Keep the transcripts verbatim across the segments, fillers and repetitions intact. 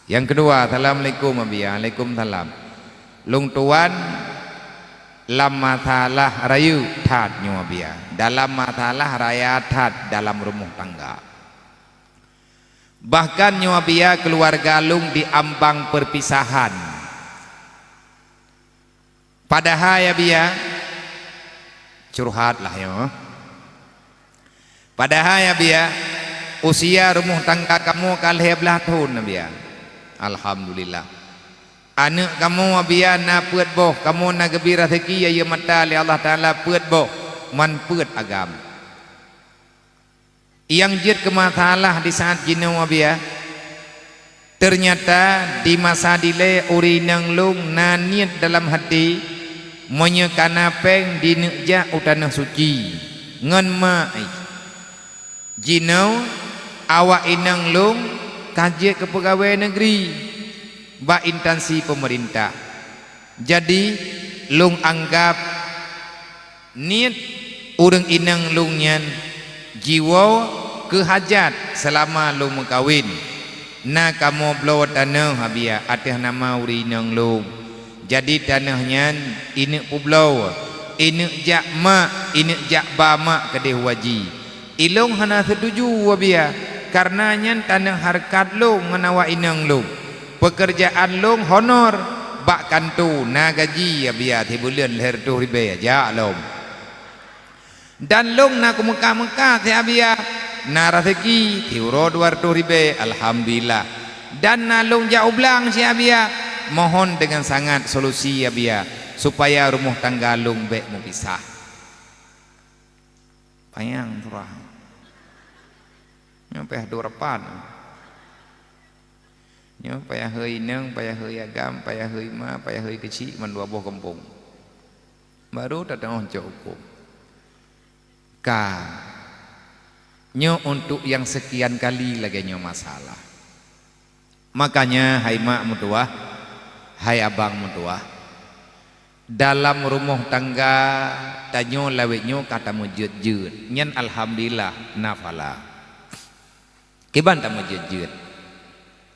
Nyang keudua, assalamualaikum Abiya. Waalaikumsalam. Lôn tuan lam masalah rayeuk that nyoe Abiya. Dalam masalah raya that dalam rumoh tangga. Bahkan nyoe Abiya, keuluwarga lôn di ambang peurpisahan. Padahai Abiya, curhat lah nyoe. Padahai Abiya, usia rumoh tangga kamoe ka lhée blaih thon Abiya. Alhamdulillah. Aneuëk kamoe Abiya na peuet boh, kamoe na geubri raseuki yue mata lé Allah Taala peuet boh, man peuet agam. Nyang jeuet keu masalah di saát jinoe Abiya, teunyata di masa dilée ureuëng inong lôn na niet dalam hati, meunyoe ka na péng dineuk jak u Tanoh Suci ngon mak jih. Jinoe awak inong lôn ka jeuet keu peugawée neugri bak instansi peumeurintah. Jadi, lôn anggab niet ureuëng inong lôn nyan jiwoe keu hajat seulama lôn meukawen. Na kamoe bloe tanoh Abiya ateueh nama ureuëng inong lôn. Jadi tanoh nyan ineuk peubloe, ineuk jak mak, ineuk jak ba mak keudeh waji. Ilôn hana seutuju Abiya, kareuna nyan tanoh hareukat lôn ngon awak inong lôn. Peukeurjaan lôn honor bak kantô, na gaji Abiya sibuleuen lhée reutôh ribée jak lom. Dan lôn na keumeuka-meuka si Abiya, na raseuki siuroe dua reutôh ribée, alhamdulillah. Dan na lôn jak u blang si Abiya, mohon deungon sangat solusi Abiya, supaya rumoh tangga lôn bék meupisah. Panyang surah. Nyoe payah dua rapat. Nyoe payah hôi inong, payah hôi agam, payah hôi ma, payah hôi keuchik, mandua boh gampông. Baru tateungoh cok hukôm. Ka. Nyoe untuk nyang seukian kali lagée nyoe masalah. Makanya, hai mak meutuwah, hai abang meutuwah, dalam rumoh tangga tanyoe lawét nyoe ka tameujeuet-jeuet. Nyan alhamdulillah, na phala. Kiban tameujeuet-jeuet.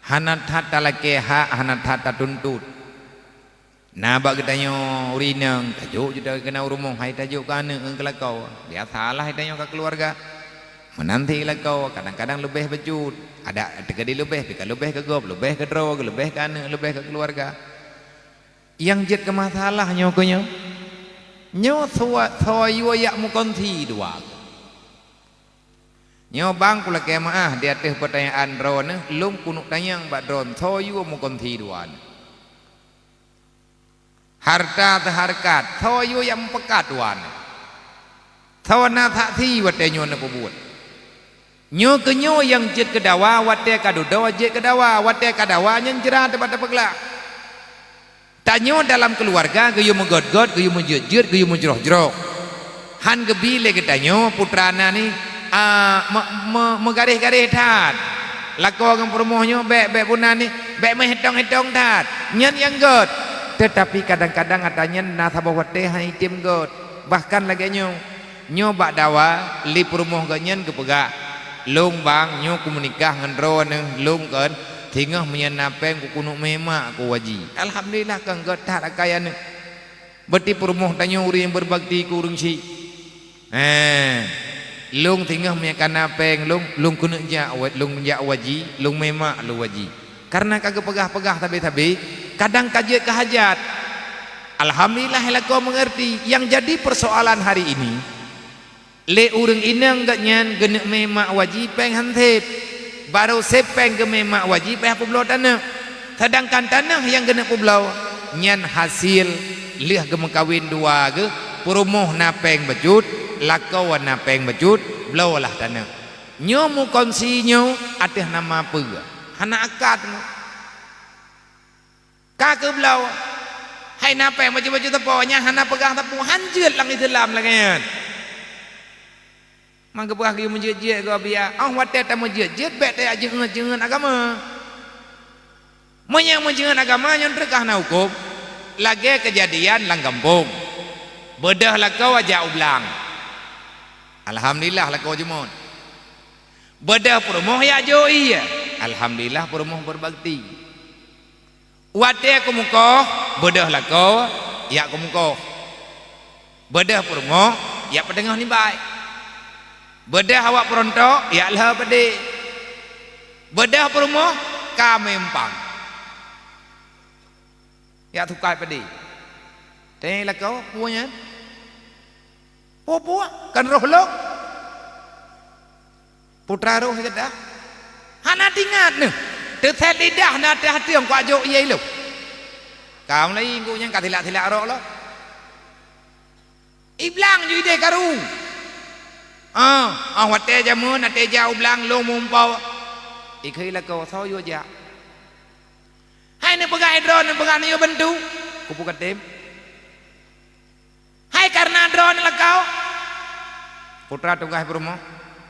Hana that talakée hak, hana that tatuntut. Na bak geutanyoe ureuëng inong, tajok ju keuna u rumoh, hai tajok keu aneuëk ngon keu lakoe. Biasalah geutanyoe ka keuluwarga. Meunan sit lakoe, kadang-kadang leubeh bacut. Adak teukeudi leubeh, pih ka leubeh keu gob, leubeh keu droe, leubeh keu aneuëk, leubeh keu keuluwarga. Nyang jeuet keu masalah nyoe keu nyoe. Nyoe soe, soe yue jak meukonsi dua. Nyoe bang kulakée meuáh di ateueh peutanyaan droeneuh, lôn keuneuk tanyong bak droeneuh, soe yue meukonsi dua nyoe. Hareuta teuhareukat, soe yue nyang meupeukat dua nyoe. Soe na saksi watée nyoe neupeubuet. Nyoe keu nyoe nyang jeuet keu dawa, watée ka dudoe jeuet keu dawa, watée ka dawa nyan jrat bak tapeuglah. Tanyoe dalam keuluwarga geuyue meugét-gét, geuyue meujeuet-jeuet, geuyue meujroh-jroh. Han geubi lé geutanyoe putra na ni, a, me-, me-, meugaréh-garéh that. Lakoe ngon peurumoh nyoe bék, bék bunan ni, bék meuhitong-hitong that. Nyan nyang gét. Teutapi kadang-kadang ata nyan na saboh watée hana item gét. Bahkan lagée nyoe, nyoe bak dawa lé peurumoh geuhnyan geupeugah, "Lôn bang, nyoe kumeunikah ngon droeneuh lôn kon, singoh meunyan na péng kukeuneuk mé mak ku waji." Alhamdulillah, kon gét that akai aneuëk. Berarti peurumoh tanyoe ureuëng nyang beubakti keu ureuëng syik. Eh, lôn singoh meunyan ka na péng lôn, lôn keuneuk jak wa-, lôn jak waji, lôn mé mak lôn waji. Kareuna ka geupeugah-peugah sabe-sabe, kadang ka jeuet keu hajat. Alhamdulillah, lakoe meungeurti. Nyang jadi peusoalan hari ini, lé ureuëng inong geuhnyan geuneuk mé mak waji péng han sép. Barô sép péng geumé mak waji payah peubloe tanoh. Seudangkan tanoh nyang geuneuk peubloe nyan hasil lheueh geumeukawen dua geuh, peurumoh na péng bacut, lakoe na péng bacut, bloe lah tanoh. Nyoe meukonsi nyoe ateueh nama peue? Hana akad nyoe. Ka keu bloe, hai na péng bacut-bacut teupeu, nyan hana peugah teupeu, han jeuet lam Islam lagée nyan. Man geupeugah geuyue meujeuet-jeuet keu Abiya, óh watée tameujeuet-jeuet bék tajak jeuet-jeuet agama. Meunyoe meujeuet agama nyan treuk ka hana hukôm, lagée keujadian lam gampông. Beudôh lakoe jak u blang. Alhamdulillah lakoe jumôt. Beudôh peurumoh jak jok ié. Alhamdulillah peurumoh beubakti. Watée keumeukoh, beudôh lakoe, jak keumeukoh. Beudôh peurumoh, jak peuteungoh nibak. Beudôh awak peuruntôk, jak lheueh padé. Beudôh peurumoh, ka meuimpang, jak tukai padé. Teuh lakoe, peue nyan? Peue-peue, kan roh lôn. Putra roh geudah. Hana teuingat neuh. Teusét lidah na teuh ateueng kuat jok ié ilôn. Ka mulai inggu nyan ka silak-silak rok lom. Iblang ju ideh karu. Ah, ah, watée jameun na teja ublang lôn mumpoe. Ikheun lakoe soe yue jak. Hai neupeugah droe, neupeugah neuyue bantu. Kupu katem. Hai kareuna droeneuh lakoe, putra tugaih peurumoh,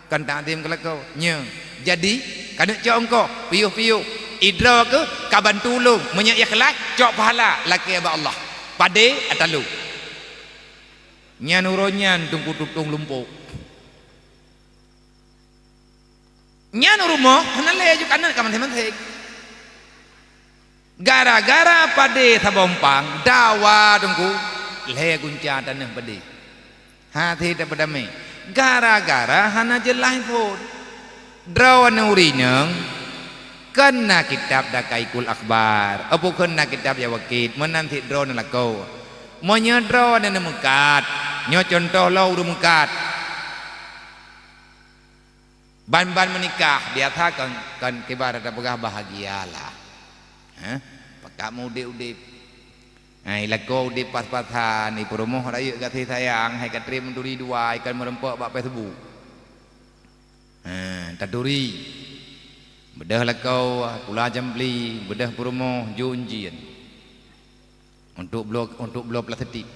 kon takzim keu lakoe. Nyoe, jadi, keuneuk cok eungkoh, piôh-piôh. Idroe keuh ka bantu ulôn, meunyoe ikhlaih, cok pahala, lakée bak Allah. Padé ata lôn. Nyan uroe nyan teungku tutong lumpok. Nyan u rumoh hana lé aju kaneuk ka maséng-maséng. Gara-gara padé saboh umpang, dawa teungku, lhée gunca taneuk padé. Hase tapeudamé. Gara-gara hana jeulaih phon. Droeneuh ureuëng inong, kon na kitab Daqaiqul Akhbar, apui kon na kitab Yawaqit, meunan cit droeneuh lakoe. Meunyoe droeneuh neumeukat, nyoe cuntoh lom ureuëng meukat. Ban-ban meunikah, biasa kon, kon kiban tapeugah bahagialah. Hah? Pakat meu udeb-udeb. Hai, lakoe udeb pas-pasan, i peurumoh rayeuk gaséh sayang, hai ka treb meuturi dua, i kon meurumpok bak Facebook. Ha, taturi. Beudôh lakoe, pula cambli, beudôh peurumoh, jok ujian. Untuk bloe, untuk bloe plastik.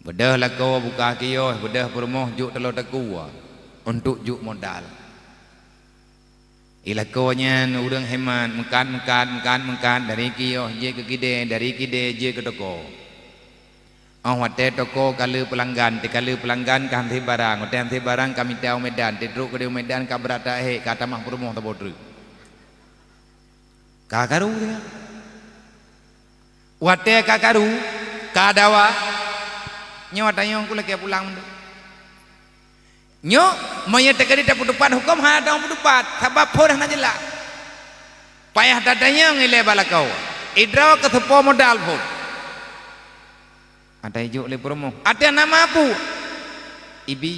Beudôh lakoe buka kios, beudôh peurumoh jok taloe takue untuk jok modal. I lakoe nyan ureuëng hemat, meukat-meukat, meukat-meukat, dari kios jeuet keu kidée, dari kidée jeuet keu toko. Óh watée toko ka le peulanggan, teuka le peulanggan ka han sép barang, watée han sép barang ka mita u Medan, teutrok keudeh u Medan ka brat taék, ka tamah peurumoh saboh treuk. Ka karu teungoh. Watée ka karu, ka dawa, nyoe tanyong ku lakée pulang meudeh. Nyoe, meunyoe teukeudi tapeutupat huköm hana teupeue peutupat, sabab phon hana jeulaih. Payah tatanyong ilée bak lakoe, idroe keu seupôt modal phon. Ata ijok lé peurumoh, ata nama peue? Ibi.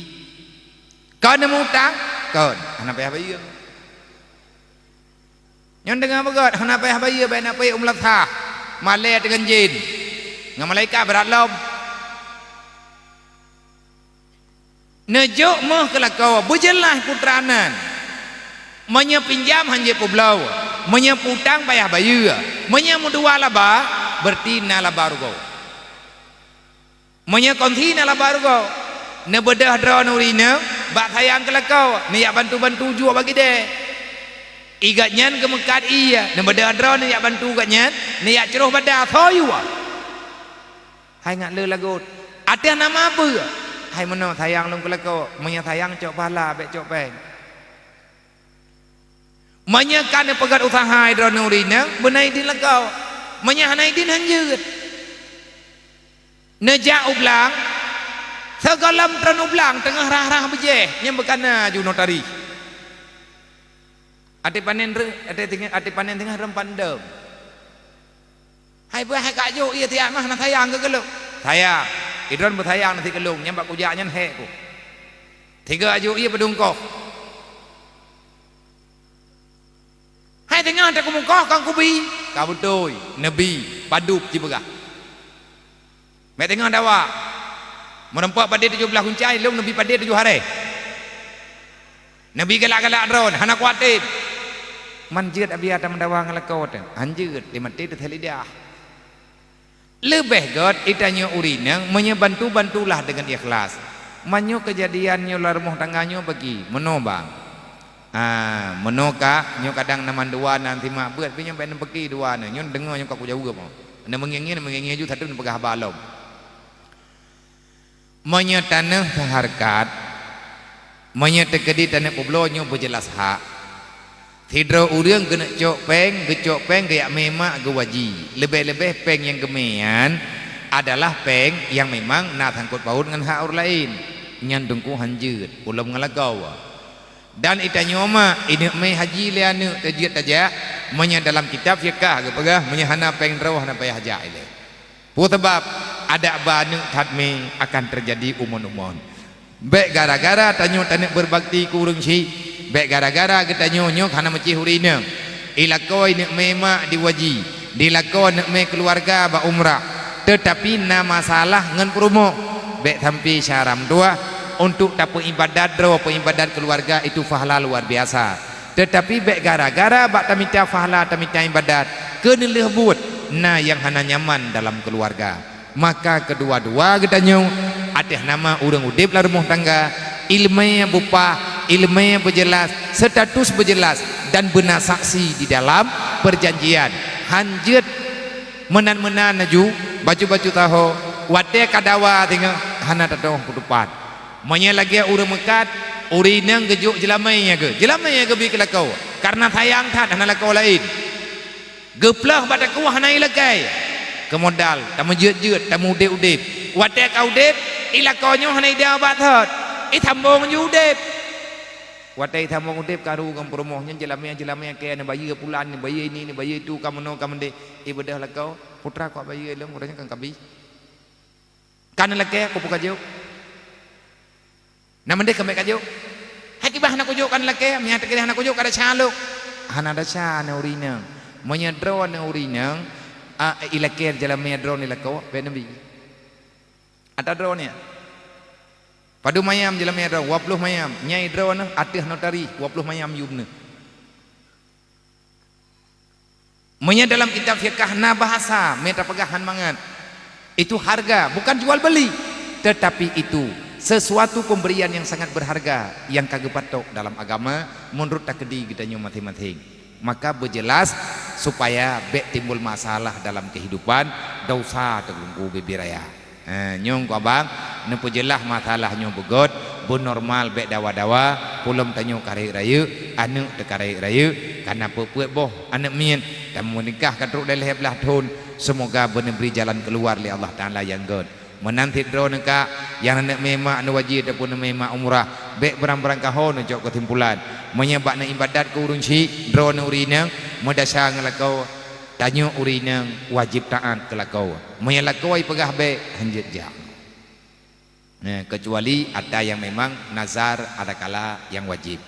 Kon neumutang? Kon. Hana payah bayeue. Nyoe deungoe beugét, hana payah bayeue, bèk na peuék u meulasah, malée teungon jén, ngon malaikat brat lom. Neujok méuh keu lakoe, beujeulaih putra nan. Meunyoe pinjam han jeuet peubloe, meunyoe peutang payah bayeue, meunyoe meudua laba, beureuti na laba rugoe. Meunyoe kongsi na laba rugoe, neubeudôh droeneuh ureuëng inong bak sayang keu lakoe, neujak bantu-bantu jok bak kidée. I gobnyan geumeukat ié, neubeudôh droeneuh neujak bantu gobnyan, neujak crôh bada soe yue. Hai ngat le lagot, ateueh nama peue? Hai meunoe sayang lôn keu lakoe, meunyoe sayang cok pahala, bèk cok péng. Meunyoe ka neupeugét useuha droeneuh ureuëng inong, beuna idin lakoe. Meunyoe hana idin, han jeuet. Neujak u blang, sigohlom treun u blang teungoh rhah-rhah beujéh, nyan beukana ju notaris. Até panen re-, até teungoh, até panen teungoh reumpandom. Hai beuh hai ka jok ié tiak mah na sayang keu lôn. Sayang, idroen beusayang na si keu lôn, nyan bak kujak nyan hék ku. Tiga jok ié peudungkoh. Hai teungoh takeumukoh kong kubi, ka beutôi, neubi, padub jipeugah. Mé teungoh dawa, meurumpok padé tujoh blaih guncai, lôn neubi padé tujoh haré. Neubi galak-galak droen, hana kuatem. Man jeuet Abiya tameudawa ngon lakoe teuh, han jeuet, di maté teuh lidah. Leubeh gét itanyoe ureuëng inong meunyoe bantu-bantulah deungon ikhlas. Meunyoe keujadian nyoe lam rumoh tangga nyoe bagi, meunoe bang. Ah, meunoe kak, nyoe kadang na mandua na simak beuet, pi nyoe bèk neupeuki dua nyoe, nyoe deungoe nyoe ka kujaweueb. Neumeungieng-ngieng, neumeungieng-ngieng ju, sateue neupeugah haba lom. Meunyoe tanoh seuhareukat, meunyoe teukeudi tanoh peubloe nyoe beujeulaih hak, Sidroe ureuëng keuneuk cok péng, geucok péng geujak mé mak geuwaji. Leubeh-leubeh péng nyang geumé nyan adalah péng nyang memang na sangkot paut ngon hak ureuëng laén. Nyan teungku hanjeuet, ulôn ngon lagoe. Dan itanyoe mak, ineuk mé haji lé aneuëk teujeuet tajak, meunyoe dalam kitab fiqah geupeugah, meunyoe hana péng droe hana payah jak ilée. Peue sabab? Adak ba aneuëk that mé akan teujadi umon-umon. Bék gara-gara tanyoe taneuk beubakti keu ureuëng syiek, bék gara-gara geutanyoe nyoe hana meucih ureuëng inong. Ilakoe neuk mé mak diwaji, dilakoe neuk mé keuluwarga bak umrah, teutapi na masalah ngon peurumoh. Bék sampai syara meutuwah untuk tapeuibadat droe peuibadat keuluwarga itu pahala luar biasa. Teutapi bék gara-gara bak tamita pahala, tamita ibadat, keuneulheueh buet na nyang hana nyaman dalam keuluwarga. Maka keudua-dua geutanyoe ateueh nama ureuëng udeb lam rumoh tangga, ileumé beupah, ileumé beujeulaih, status beujeulaih, dan beuna saksi di dalam peujanjian. Hanjeuet meunan-meunan laju, bacut-bacut saho, watée ka dawa singoh hana tatong keutupat. Meunyoe lagée ureuëng meukat, ureuëng inong geujok jeulamé nyang geu-, jeulamé nyang geubi keu lakoe, kareuna sayang that hana lakoe laén. Geuploh bak takue hana ilakée. Keumodal, tameujeuet-jeuet, tameudeb-udeb. Watée ka udeb, ilakoe nyoe hana ida bak thot. Isambong ju udeb. Watée isambong udeb karu ngon peurumoh nyan jeulamé-jeulamé kée neubayeue pulan, neubayeue ini, neubayeue itu, ka meunoe ka meudeh. Ibeudôh lakoe, putra kuat bayeue lom, uroe nyoe kan kabi. Ka neulakée, keupeue ka jok? Na meudeh keumbet ka jok? Hai kiban hana kujok ka neulakée, meunyo teukeudeh hana kujok ka desya lôn. Hana desya na ureuëng inong. Meunyo droe na ureuëng inong, a, ilakée jeulamé droe ni lakoe, bék neubi. Ata droe ni. Padub mayam jeulamé droe, dua ploh mayam. Nyai droe neuh ateueh notari, dua ploh mayam yum neuh. Meunyoe dalam kitab fiqah na bahasa, meuta peugah han mangat. Itu harga, bukan jual beli, tetapi itu sesuatu pemberian yang sangat berharga yang ka geupatok dalam agama menurut takdir geutanyoe maséng-maséng. Maka beujeulaih supaya bék timbul masalah dalam kehidupan, dosa teungku bibiraya. Ha, nyong ku abang, neupeujeulah masalah nyoe beugôt, beunormal bék dawa-dawa, pulom tanyoe ka rayeuk-rayeuk, aneuëk teuka rayeuk-rayeuk, kana peuet-peuet boh aneuëk miet, tameunikah ka trok lhée blaih thon, seumoga beuneubri jalan keuluar lé Allah Taala nyang gôt. Meunan cit droeneuh ka, nyang aneuëk mé mak neuwaji ataupun neumé mak umrah, bék beurang-beurang kaho neucok keusimpulan. Meunyoe bak neuibadat keu ureuëng syiek, droeneuh ureuëng inong, meudesya ngon lakoe, tanyoe ureuëng inong wajéb taát keu lakoe. Meunyoe lakoe ipeugah bék, hanjeuet jak. Nah, keucuali ata nyang memang nazar adakala nyang wajéb.